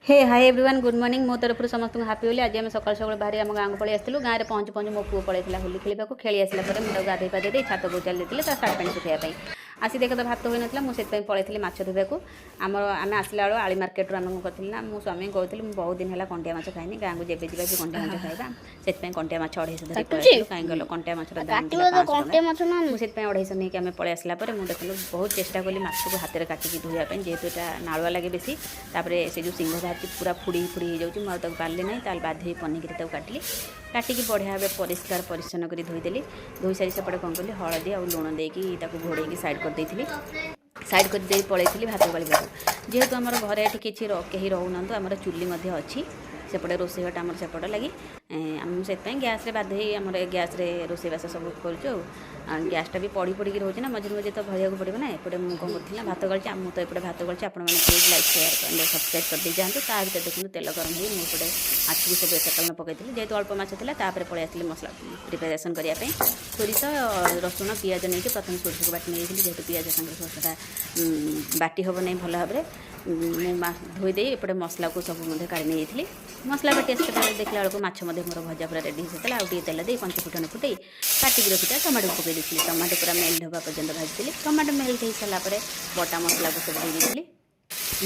Hey, hi everyone, good morning. ମୋ ତରଫରୁ ସମସ୍ତଙ୍କୁ ହାପି ହୋଲି। ଆଜି ଆମେ ସକାଳୁ ସକାଳୁ ବାହାରି ଆମ ଗାଁକୁ ପଳେଇ ଆସିଥିଲୁ। ଗାଁରେ ପହଞ୍ଚୁ ପହଞ୍ଚୁ ମୋ ପୁଅ ପଳେଇଥିଲା ହୋଲି ଖେଳିବାକୁ। ଖେଳି ଆସିଲା ପରେ ମୁଁ ତାକୁ ଗାଧୋଇ ପାଧେଇ ଦେଇ ଛାତକୁ ଚାଲି ଦେଇଥିଲି ତା ସାର୍ଟ ପ୍ୟାଣ୍ଟ ଶୁଖାଇବା ପାଇଁ। ଆସି ଦେଖ ତ ଭାତ ହୋଇନଥିଲା, ମୁଁ ସେଥିପାଇଁ ପଳେଇଥିଲି ମାଛ ଧୋଇବାକୁ। ଆମର ଆମେ ଆସିଲା ବେଳକୁ ଆଳି ମାର୍କେଟରୁ ଆମେ କ'ଣ କରିଥିଲି ନା, ମୁଁ ସ୍ୱାମୀଙ୍କୁ କହୁଥିଲି, ମୁଁ ବହୁତ ଦିନ ହେଲା କଣ୍ଟିଆ ମାଛ ଖାଇନି, ଗାଁକୁ ଯେବେ ଯିବା ବି କଣ୍ଟିଆ ମାଛ ଖାଇବା। ସେଥିପାଇଁ କଣ୍ଟିଆ ମାଛ 250 ଧରି ପଳେଇ ଆସିଲୁ। କାହିଁ ଗଲ, କଣ୍ଟିଆ ମାଛର ଦାମ ଥିଲା 500 ଟଙ୍କା। ମୁଁ ସେଥିପାଇଁ 250 ନେଇକି ଆମେ ପଳେଇ ଆସିଲା ପରେ ମୁଁ ଦେଖିଲୁ, ବହୁତ ଚେଷ୍ଟା କଲି ମାଛକୁ ହାତରେ କାଟିକି ଧୋଇବା ପାଇଁ, ଯେହେତୁ ଏଇଟା ନାଳୁଆ ଲାଗେ ବେଶୀ। ତାପରେ ସେ ଯେଉଁ ଶିଙ୍ଗ ବାହାରିଛି, ପୁରା ଫୁଡ଼ି ଫୁଡ଼ି ହେଇଯାଉଛି। ମୁଁ ଆଉ ତାକୁ ପାରିଲି ନାହିଁ। ତାହେଲେ ବାଧ୍ୟ ହେଇ ପନିକିରେ ତାକୁ କାଟିଲି। କାଟିକି ବଢ଼ିଆ ଭାବେ ପରିଷ୍କାର ପରିଚ୍ଛନ୍ନ କରି ଧୋଇଦେଲି। ଧୋଇ ସାରି ସେପଟେ କ'ଣ କଲି, ହଳଦୀ ଆଉ ଲୁଣ ଦେଇକି ତାକୁ ଘୋଡ଼େଇକି ସାଇଡ଼୍ କରିଦେଇଥିଲି। ସାଇଡ଼୍ କରିଦେଇ ପଳେଇଥିଲି ଭାତ ଗାଳିବାକୁ। ଯେହେତୁ ଆମର ଘରେ ଏଠି କିଛି କେହି ରହୁନାହାନ୍ତି, ଆମର ଚୁଲି ମଧ୍ୟ ଅଛି ସେପଟେ, ରୋଷେଇ ଘରଟା ଆମର ସେପଟ ଲାଗି। ଆମେ ସେଥିପାଇଁ ଗ୍ୟାସ୍ରେ ବାଧ୍ୟ ହେଇ ଆମର ଗ୍ୟାସ୍ରେ ରୋଷେଇବାସ ସବୁ କରୁଛୁ। ଆଉ ଗ୍ୟାସ୍ଟା ବି ପଡ଼ି ପଡ଼ିକି ରହୁଛି ନା, ମଝିରେ ମଝିରେ ତ ଭରିବାକୁ ପଡ଼ିବ ନା। ଏପଟେ ମୁଁ କ'ଣ କରୁଥିଲି ନା, ଭାତ ଗାଳିଛି। ମୁଁ ତ ଏପଟେ ଭାତ ଗାଳିଛି, ଆପଣମାନେ ପ୍ଲିଜ୍ ଲାଇକ୍, ସେୟାର, ସବସ୍କ୍ରାଇବ୍ କରିଦେଇ ଯାଆନ୍ତୁ। ତା ଭିତରେ ଦେଖନ୍ତୁ, ତେଲ ଗରମ ହେଇ ମୁଁ ଏପଟେ ମାଛକୁ ସବୁ ଏକାକାଳୀନ ପକାଇଥିଲି, ଯେହେତୁ ଅଳ୍ପ ମାଛ ଥିଲା। ତାପରେ ପଳେଇ ଆସିଲି ମସଲା ପ୍ରିପାରେସନ୍ କରିବା ପାଇଁ। ସୋରିଷ, ରସୁଣ, ପିଆଜ ନେଇକି ପ୍ରଥମେ ସୋରିଷକୁ ବାଟି ନେଇଯାଇଥିଲି। ଯେହେତୁ ପିଆଜ ସାଙ୍ଗରେ ସୋରିଷଟା ବାଟି ହେବ ନାହିଁ ଭଲ ଭାବରେ, ମୁଁ ଧୋଇ ଦେଇ ଏପଟେ ମସଲାକୁ ସବୁ ମଧ୍ୟ କାଢ଼ି ନେଇଯାଇଥିଲି। ମସଲା ବାଟି ଆସିଲା ଦେଖିଲା ବେଳକୁ ମାଛ ମଧ୍ୟ ମୋର ଭଜା ପୁରା ରେଡ଼ି ହେଇସାରିଥିଲା। ଆଉ ଟିକେ ତେଲ ଦେଇ ପଞ୍ଚ ଫୁଟଣ ଫୁଟେଇ କାଟିକି ରଖିଥିବା ଟମାଟୋକୁ ପକାଇ ଦେଇଥିଲି। ଟମାଟୋ ପୁରା ମେଲ୍ଟ ହେବା ପର୍ଯ୍ୟନ୍ତ ଭାଜିଥିଲି। ଟମାଟୋ ମେଲ୍ଟ ହେଇସାରିଲା ପରେ ବଟା ମସଲାକୁ ସବୁ ଦେଇ ଦେଇଥିଲି।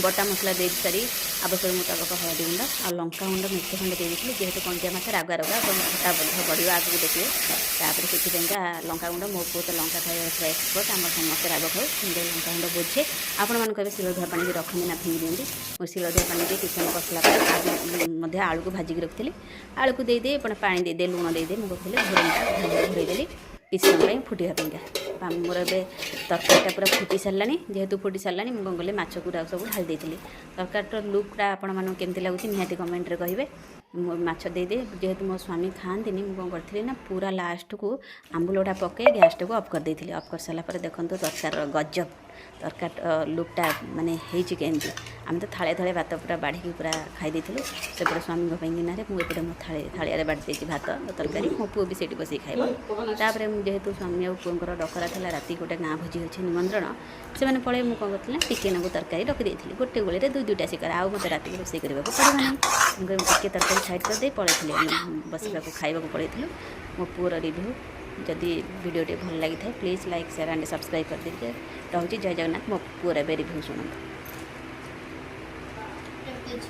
ବଟା ମସଲା ଦେଇ ସାରି ଆବଶ୍ୟକ ମୁତାବକ ହଳଦୀ ଗୁଣ୍ଡ ଆଉ ଲଙ୍କା ଗୁଣ୍ଡ ମେଞ୍ଚେ ଖଣ୍ଡେ ଦେଇ ଦେଇଥିଲି। ଯେହେତୁ କଣ୍ଟିଆ ମାଛ ରାଗୁଆ ରାଗୁଆ ଏବଂ ଖଟା ମଧ୍ୟ ବଢ଼ିବ, ଆଗକୁ ଦେଖିବେ। ତାପରେ ସେଥିପାଇଁକା ଲଙ୍କା ଗୁଣ୍ଡ। ମୋ ପୁଅ ତ ଲଙ୍କା ଖାଇବା ପୁରା ଏକ୍ସପର୍ଟ। ଆମର ସମସ୍ତେ ରାଗ ଖାଉ, କିନ୍ତୁ ଲଙ୍କା ଗୁଣ୍ଡ ବୋଝେ। ଆପଣମାନେ କହିବେ, ଶିଳ ଧୁଆ ପାଣି ବି ରଖନ୍ତି ନା ଫିଙ୍ଗି ଦିଅନ୍ତି? ମୁଁ ଶିଳ ଧୁଆ ପାଣି ଦେଇ କିଛି ସମୟ କଷିଲା ପରେ ଆଳୁ ମଧ୍ୟ, ଆଳୁକୁ ଭାଜିକି ରଖିଥିଲି, ଆଳୁକୁ ଦେଇଦେଇ ଏପଟେ ପାଣି ଦେଇଦେଇ, ଲୁଣ ଦେଇଦେଇ ମୁଁ କରିଥିଲି ଘୋଡ଼ଣୀଟା ଘୋଡ଼େଇ ଦେଲି କିଛି ସମୟ ପାଇଁ ଫୁଟିବା ପାଇଁକା। ମୋର ଏବେ ତରକାରୀଟା ପୁରା ଫୁଟି ସାରିଲାଣି। ଯେହେତୁ ଫୁଟି ସାରିଲାଣି, ମୁଁ କ'ଣ କଲି, ମାଛ ଗୁଡ଼ାକ ସବୁ ଢାଳି ଦେଇଥିଲି। ତରକାରୀର ଲୁକ୍ଟା ଆପଣମାନଙ୍କୁ କେମିତି ଲାଗୁଛି, ନିହାତି କମେଣ୍ଟରେ କହିବେ। ମୁଁ ମାଛ ଦେଇଦେଇ, ଯେହେତୁ ମୋ ସ୍ୱାମୀ ଖାଆନ୍ତିନି, ମୁଁ କ'ଣ କରିଥିଲି ନା, ପୁରା ଲାଷ୍ଟକୁ ଆମ୍ବୁଲଟା ପକାଇ ଗ୍ୟାସ୍ଟାକୁ ଅଫ୍ କରିଦେଇଥିଲି। ଅଫ୍ କରିସାରିଲା ପରେ ଦେଖନ୍ତୁ, ତରକାରୀର ଗଜବ ତରକାରୀ ଲୁକ୍ଟା ମାନେ ହେଇଛି କେମିତି। ଆମେ ତ ଥାଳିଆ ଥାଳିଆ ଭାତ ପୁରା ବାଢ଼ିକି ପୁରା ଖାଇ ଦେଇଥିଲୁ। ସେପଟେ ସ୍ୱାମୀଙ୍କ ପାଇଁ ଗିନାରେ, ମୁଁ ଏପଟେ ମୋ ଥାଳି ଥାଳିଆରେ ବାଢ଼ି ଦେଇଛି ଭାତ ତରକାରୀ। ମୋ ପୁଅ ବି ସେଇଠି ବସିକି ଖାଇବ। ତାପରେ ମୁଁ ଯେହେତୁ ସ୍ୱାମୀ ଆଉ ପୁଅଙ୍କର ଡକରା ଥିଲା, ରାତି ଗୋଟେ ଗାଁ ଭୋଜି ଅଛି ନିମନ୍ତ୍ରଣ, ସେମାନେ ପଳେଇ, ମୁଁ କ'ଣ କରିଥିଲି ନା, ଟିକେ ନାକୁ ତରକାରୀ ରଖିଦେଇଥିଲି। ଗୋଟେ ଗୋଳିରେ ଦୁଇ ଦୁଇଟା ଶିକାର। ଆଉ ମୋତେ ରାତିକି ରୋଷେଇ କରିବାକୁ ପଡ଼ିବ ନାହିଁ। ମୁଁ କହିଲି, ଟିକେ ତରକାରୀ ସାଇଡ଼୍ କରିଦେଇ ପଳେଇଥିଲି। ଆମେ ବସିବାକୁ ଖାଇବାକୁ ପଳେଇଥିଲୁ। ମୋ ପୁଅର ରିଭ୍ୟୁ। ଯଦି ଭିଡ଼ିଓଟି ଭଲ ଲାଗିଥାଏ, please like, share and subscribe କରିଦେଇକି ରହୁଛି। ଜୟ ଜଗନ୍ନାଥ। ମୋ ପୁଅର ଏବେ ରିଭ୍ୟୁ ଶୁଣନ୍ତୁ। କେମିତି ଅଛି?